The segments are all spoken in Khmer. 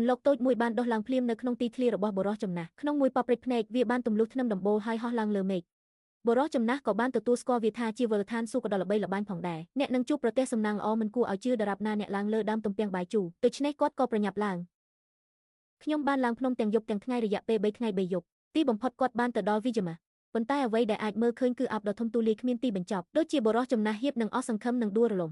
ពន្លកតូចមួយបានដុះឡើងភ្លាមនៅក្នុងទីធ្លារបស់បុរសចំណាស់ក្នុងមួយប៉ព្រិចភ្នែកវាបានទម្លុះធ្នឹមដំបូលហើយហោះឡើងលើមេឃបុរសចំណាស់ក៏បានទទួលស្គាល់វាថាជាវលឋានសួគ៌ដ៏ល្បីល្បាញផងដែរអ្នកនឹងជួបប្រទះសំណាងល្អមិនគួរឲ្យជឿដរាបណាអ្នកឡើងលើដើមទំពាំងបាយជូរដូច្នេះគាត់ក៏ប្រញាប់ឡើងខ្ញុំបានឡើងភ្នំទាំងយប់ទាំងថ្ងៃរយៈពេល3ថ្ងៃ3យប់ទីបំផុតគាត់បានទៅដល់វិយម៉ាប៉ុន្តែអ្វីដែលអាចមើលឃើញគឺអាប់ដ៏ធំទូលាយគ្មានទីបញ្ចប់ដូចជាបុរសចំណាស់ហៀបនឹងអស់សង្ឃឹមនឹងដួលរលំ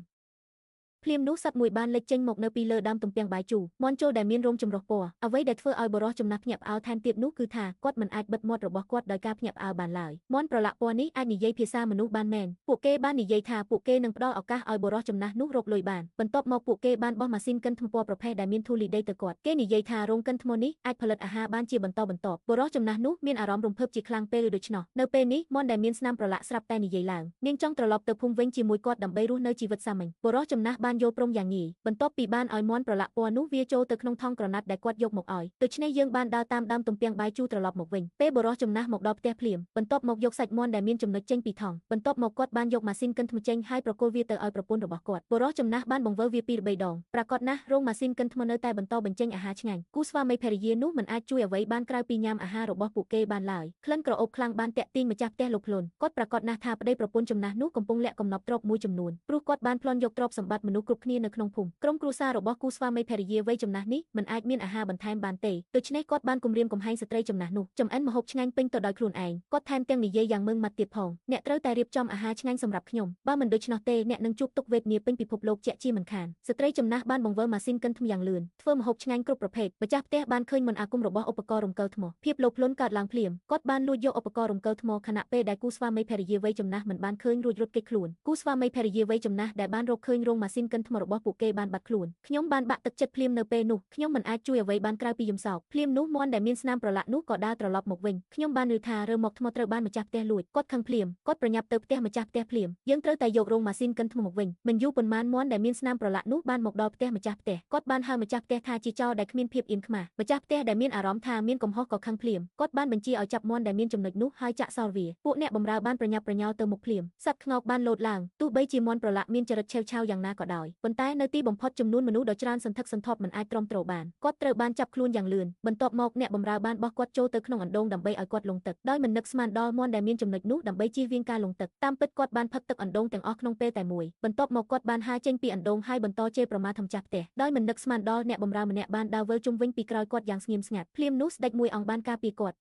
ភ្លាមនោះសត្វមួយបានលេចចេញមកនៅពីលើដើមទំពាំងបាយជូរមាន់ចូលដែលមានរោមចម្រុះពណ៌អ្វីដែលធ្វើឲ្យបុរសចំណាស់ភ្ញាក់ផ្អើលថែមទៀតនោះគឺថាគាត់មិនអាចបិទមាត់របស់គាត់ដោយការភ្ញាក់ផ្អើលបានឡើយមាន់ប្រឡាក់ពណ៌នេះអាចនិយាយភាសាមនុស្សបានមែនពួកគេបាននិយាយថាពួកគេនឹងផ្ដល់ឱកាសឲ្យបុរសចំណាស់នោះរកលុយបានបន្ទាប់មកពួកគេបានបោះម៉ាស៊ីនកិនថ្មពណ៌ប្រភេទដែលមានធូលីដីទៅគាត់គេនិយាយថារោងកិនថ្មនេះអាចផលិតអាហារបានជាបន្តបន្ទាប់បុរសចំណាស់នោះមានអារម្មណ៍រំភើបជាខ្លាំងពេលឬដូច្នោះនៅពេលនេះមាន់ដែលមានស្នាមប្រឡាក់ស្រាប់តែនិយាយឡើងនាងចង់ត្រឡប់ទៅភូមិវិញជាមួយគាត់ដើម្បីរស់នៅជីវិតសាមញ្ញបុរសចំណាស់បានយល់ព្រមយ៉ាងងាយបន្ទាប់ពីបានឲ្យមាន់ប្រឡាក់ពណ៌នោះវាចូលទៅក្នុងថង់ក្រណាត់ដែលគាត់យកមកឲ្យដូច្នេះយើងបានដើរតាមដើមទំពាំងបាយជូរត្រឡប់មកវិញពេលបុរសចំណាស់មកដល់ផ្ទះភ្លាមបន្ទាប់មកយកសាច់មាន់ដែលមានចំណុចចេញពីថង់បន្ទាប់មកគាត់បានយកម៉ាស៊ីនកិនថ្មចេញហើយប្រគល់វាទៅឲ្យប្រពន្ធរបស់គាត់បុរសចំណាស់បានបង្វិលវាពីរបីដងប្រាកដណាស់រោងម៉ាស៊ីនកិនថ្មនៅតែបន្តបញ្ចេញអាហារឆ្ងាញ់គូស្វាមីភរិយានោះមិនអាចជួយអ្វីបានក្រៅពីញ៉ាំអាហាររបស់ពួកគេបានឡើយក្លិនក្រអូបខ្លាំងបានទាក់ទាញម្ចាស់ផ្ទះលោកភ្លុនគាត់ប្រាកដណាស់ថាប្តីប្រពន្ធចំណាស់នោះកំពុងលាក់កំណប់ទ្រព្យមួយចំនួនព្រោះគាត់បានប្លន់យកទ្រព្យសម្បត្តិមនុស្សគ្រប់គ្នានៅក្នុងភូមិក្រុមគ្រួសាររបស់គូស្វាមីភរិយាវ័យចំណាស់នេះមិនអាចមានអាហារបន្ថែមបានទេដូច្នេះគាត់បានគំរាមកំហែងស្ត្រីចំណាស់នោះចំអិនម្ហូបឆ្ងាញ់ពេញទៅដោយខ្លួនឯងគាត់ថែមទាំងនិយាយយ៉ាងម៉ឺងម៉ាត់ទៀតផងអ្នកត្រូវតែរៀបចំអាហារឆ្ងាញ់សម្រាប់ខ្ញុំបើមិនដូច្នោះទេអ្នកនឹងជួបទុក្ខវេទនាពេញពិភពលោកជាក់ជាមិនខានស្ត្រីចំណាស់បានបង្វិលម៉ាស៊ីនកិនថ្មយ៉ាងលឿនធ្វើម្ហូបឆ្ងាញ់គ្រប់ប្រភេទម្ចាស់ផ្ទះបានឃើញមន្តអាគមរបស់ឧបករណ៍រំកិលថ្មភាពលោភលន់កើតឡើងភ្លាមគាត់បានលួចយកឧបករណ៍រំកិលថ្មខណៈពេលដែលគូស្វាមីភរិយាវ័យចំណាស់មិនបានឃើញរួចរត់គេចខ្លួនគូស្វាមីភរិយាវ័យចំណាស់ដែលបានរកឃើញរោងម៉ាស៊ីនកិនថ្មរបស់ពួកគេបានបាត់ខ្លួនខ្ញុំបានបាក់ទឹកចិត្តភ្លាមនៅពេលនោះខ្ញុំមិនអាចជួយអ្វីបានក្រៅពីយំសោកភ្លាមនោះមាន់ដែលមានស្នាមប្រឡាក់នោះក៏ដើរត្រឡប់មកវិញខ្ញុំបានឮថារើមកថ្មត្រូវបានម្ចាស់ផ្ទះលួចគាត់ខឹងភ្លាមគាត់ប្រញាប់ទៅផ្ទះម្ចាស់ផ្ទះភ្លាមយើងត្រូវតែយករោងម៉ាស៊ីនកិនថ្មមកវិញមិនយូរប៉ុន្មានមាន់ដែលមានស្នាមប្រឡាក់នោះបានមកដល់ផ្ទះម្ចាស់ផ្ទះគាត់បានហៅម្ចាស់ផ្ទះថាជាចោរដែលគ្មានភាពអៀនខ្មាសម្ចាស់ផ្ទះដែលមានអារម្មណ៍ថាមានកំហុសក៏ខឹងភ្លាមគាត់បានបញ្ជាឲ្យចាប់មាន់ដែលមានចំណុចនោះហើយចាក់សោវាពួកអ្នកបម្រើបានប្រញាប់ប្រញាល់ទៅមុខភ្លាមសត្វខ្ងោកបានលោតឡើងទោះបីជាមាន់ប្រឡាក់មានចរិតឆេវឆាវយ៉ាងណាក៏ដោយប៉ុន្តែនៅទីបំផុតចំនួនមនុស្សដ៏ច្រើនសន្ធឹកសន្ធាប់មិនអាចទ្រាំទ្របានគាត់ត្រូវបានចាប់ខ្លួនយ៉ាងលឿនបន្ទាប់មកអ្នកបម្រើបានបោះគាត់ចូលទៅក្នុងអណ្ដូងដើម្បីឲ្យគាត់លង់ទឹកដោយមិននឹកស្មានដល់មាន់ដែលមានចំណុចនោះដើម្បីជៀសវាងការលង់ទឹកតាមពិតគាត់បានផឹកទឹកអណ្ដូងទាំងអស់ក្នុងពេលតែមួយបន្ទាប់មកគាត់បានហើរចេញពីអណ្ដូងហើយបន្តជេរប្រមាថម្ចាស់ផ្ទះដោយមិននឹកស្មានដល់អ្នកបម្រើម្នាក់បានដើរវិលជុំវិញពីក្រោយគាត់យ៉ាងស្ងៀមស្ងាត់ភ្លាមនោះស្ដេចមួយអង្គបានការពារគាត់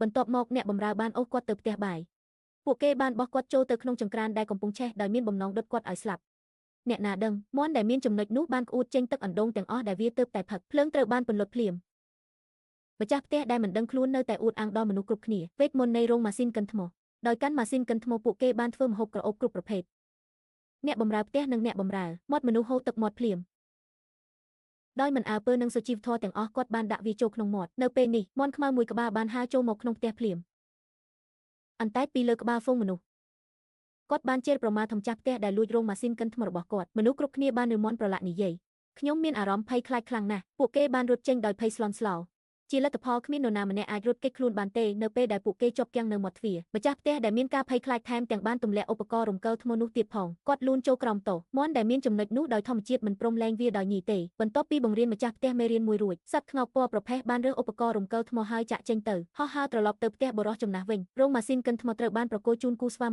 បន្ទាប់មកអ្នកបម្រើបានអូសគាត់ទៅផ្ទះបាយពួកគេបានបោះគាត់ចូលទៅក្នុងចង្ក្រានដែលកំពុងឆេះដោយមានបំណងដុតគាត់ឲ្យស្លាប់អ្នកណាដឹងមាន់ដែលមានចំណុចនោះបានក្អួតចេញទឹកអណ្ដូងទាំងអស់ដែលវាទើបតែផឹកភ្លើងត្រូវបានពន្លត់ភ្លាមម្ចាស់ផ្ទះដែលមិនដឹងខ្លួននៅតែអួតអាងដល់មនុស្សគ្រប់គ្នាវេទមន្តនៃរោងម៉ាស៊ីនកិនថ្មដោយកាន់ម៉ាស៊ីនកិនថ្មពួកគេបានធ្វើម្ហូបក្រអូបគ្រប់ប្រភេទអ្នកបម្រើផ្ទះនិងអ្នកបម្រើមាត់មនុស្សហូរទឹកមាត់ភ្លាមដោយមិនអើពើនឹងសុជីវធម៌ទាំងអស់គាត់បានដាក់វាចូលក្នុងមាត់នៅពេលនេះមាន់ខ្មៅមួយក្បាលបានហើរចូលមកក្នុងផ្ទះភ្លាមអន្តែតពីលើក្បាលហ្វូងមនុស្សគាត់បានជេរប្រមាថម្ចាស់ផ្ទះដែលលួចរោងម៉ាស៊ីនកិនថ្មរបស់គាត់មនុស្សគ្រប់គ្នាបាននៅមាន់ប្រឡាក់និយាយខ្ញុំមានអារម្មណ៍ភ័យខ្លាចខ្លាំងណាស់ពួកគេបានរត់ចេញដោយភ័យស្លន់ស្លោជាលទ្ធផលគ្មាននរណាម្នាក់អាចរត់គេចខ្លួនបានទេនៅពេលដែលពួកគេជាប់គាំងនៅមាត់ទ្វារម្ចាស់ផ្ទះដែលមានការភ័យខ្លាចថែមទាំងបានទម្លាក់ឧបករណ៍រំកិលថ្មនោះទៀតផងគាត់លូនចូលក្រោមតោះមាន់ដែលមានចំណុចនោះដោយធម្មជាតិមិនព្រមលែងវាដោយញីទេបន្ទាប់ពីបង្រៀនម្ចាស់ផ្ទះមេរៀនមួយរួចសត្វខ្ងោកពណ៌ប្រផេះបានរើសឧបករណ៍រំកិលថ្មហើយចាក់ចេញទៅហោះហើរត្រឡប់ទៅផ្ទះបុរសចំណាស់វិញរោងម៉ាស៊ីនកិនថ្មត្រូវបានប្រគល់ជូនគូស្វា